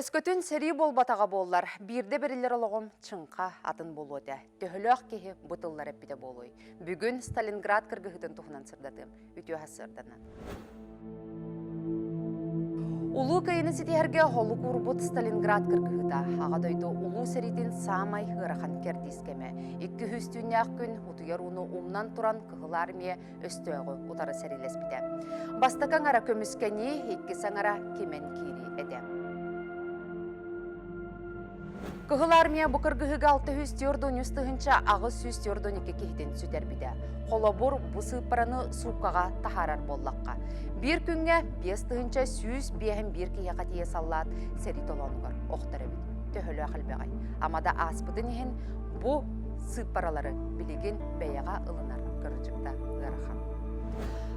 Өскөтүн сэрии буолбатаҕа буоллар, биирдэ бэриллэр олоҕум чыҥха атын буолуо этэ. Төһөлөөх киһи бу тыллар эппитэ буолуой? Бүгүн Сталинград кыргыһыытын туһунан сырдатыам. Үтүө сарсыарданан. Улуу Кыайыыны ситиһэргэ холук уурбут Сталинград кыргыһыыта Аҕа дойду Улуу сэриитин саамай ыарахан кэрдиис кэмэ. 200 түүннээх күн утуйар ууну умнан туран Кыһыл Армия өстөөҕү утары сэриилэспитэ. Бастакы аҥара көмүскэнии, иккис аҥара кимэн киирии этэ. Кыһыл Армия бу кыргыһыыга 643 842 киһитин сүтэрбитэ. Холобур, бу сыыппараны сууккаҕа таһаарар буоллахха. Биир күҥҥэ 5151 киһиэхэ тиийэ саллаат сэрии толоонугар охтор эбит. Төһөлөөх элбэҕэй. Ама да ааспытын иһин бу сыыппаралары билигин бэйэҕэ ылынар кырдьыкта ыарахан.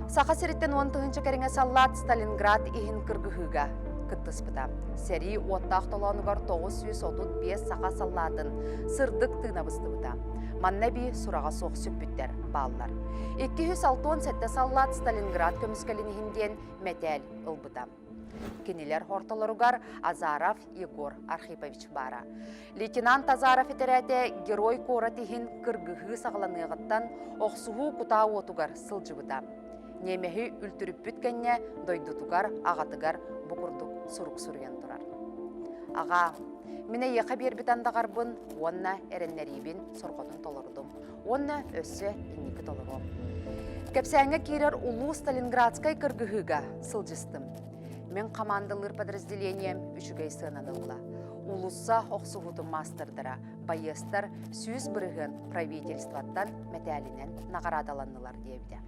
Саха сириттэн 10 тыһыынча кэриҥэ саллаат Сталинград иһин кыргыһыыга кыттыспыта. Сэрии уоттаах толоонугар 935 саха саллаатын сырдык тыына быстыбыта. Манна эбии сураҕа суох сүппүттэр бааллар. 267 саллаат Сталинград көмүскэлин иһин диэн мэтээл ылбыта. Кинилэр ортолоругар Азаров Егор Архипович баара. Лейтенант Азаров этэрээтэ Герой куорат иһин кыргыһыы саҕаланыаҕыттан охсуһуу кутаа уотугар сылдьыбыта. Немеһи үлтүрүппүт кэннэ дойдутугар, аҕатыгар бу курдук сурук суруйан турар. Аҕаа, мин эйиэхэ биэрбит андаҕарбын уонна эрэннэриибин сорҕотун толордум уонна өссө инники толоруом. Кэпсээҥҥэ киирэр улуу Сталинградскай кыргыһыыга сылдьыстым. Мин хамаандалыыр подразделением үчүгэй сыананы ылла. Уулусса охсуһуутун маастардара, байыастар 100% правительствоттан мэтээлинэн наҕараадаланнылар диэбитэ.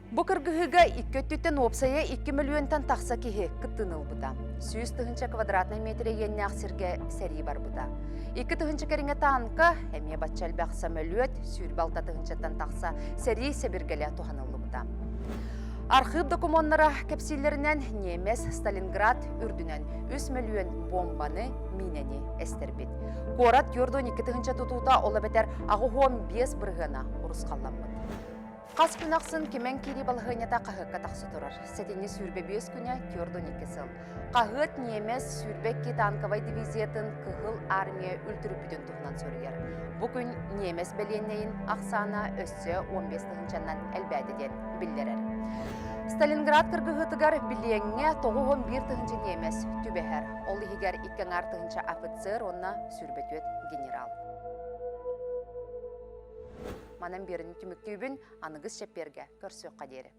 Бу кыргыһыыга икки өттүттэн уопсайа 2 мөлүйүөнтэн тахса киһи кыттыыны ылбыта. 100 тыһыынча квадратнай метр иэннээх сиргэ сэрии барбыта. 2 тыһыынча кэриҥэ танка, эмиэ бачча элбэх самолет, 26 тыһыынчаттан тахса сэрии сэбиргэлэ туһаныллыбыта. Архыып докумуоннара кэпсииллэринэн, немец Сталинград үрдүнэн 3 мөлүйүөн бомбаны, миинэни эстэрбит. Куорат 42 тыһыынча тутуута, ол эбэтэр 85 бырыһыана урусхалламмыт. Хас күн ахсын кимэн киирии балаһыанньата хаһыакка тахса турар. Сэтинньи 25 күнэ 42 сыл. Хаһыат ньиэмэс 22 танковай дивизиятын Кыһыл Армия үлтүрүппүтүн туһунан суруйар. Бу күн ньиэмэс бэлиэннэйин ахсаана өссө 15 тыһыынчаннан элбээтэ диэн биллэрэр. Сталинград кыргыһыытыгар билиэҥҥэ 91 тыһыынча ньиэмэс түбэһэр. Ол иһигэр икки аҥаар тыһыынча офицер уонна 24 генерал. Манан биэрини түмүктүүбүн аныгыс чэппиэргэ көрсүөххэ диэри.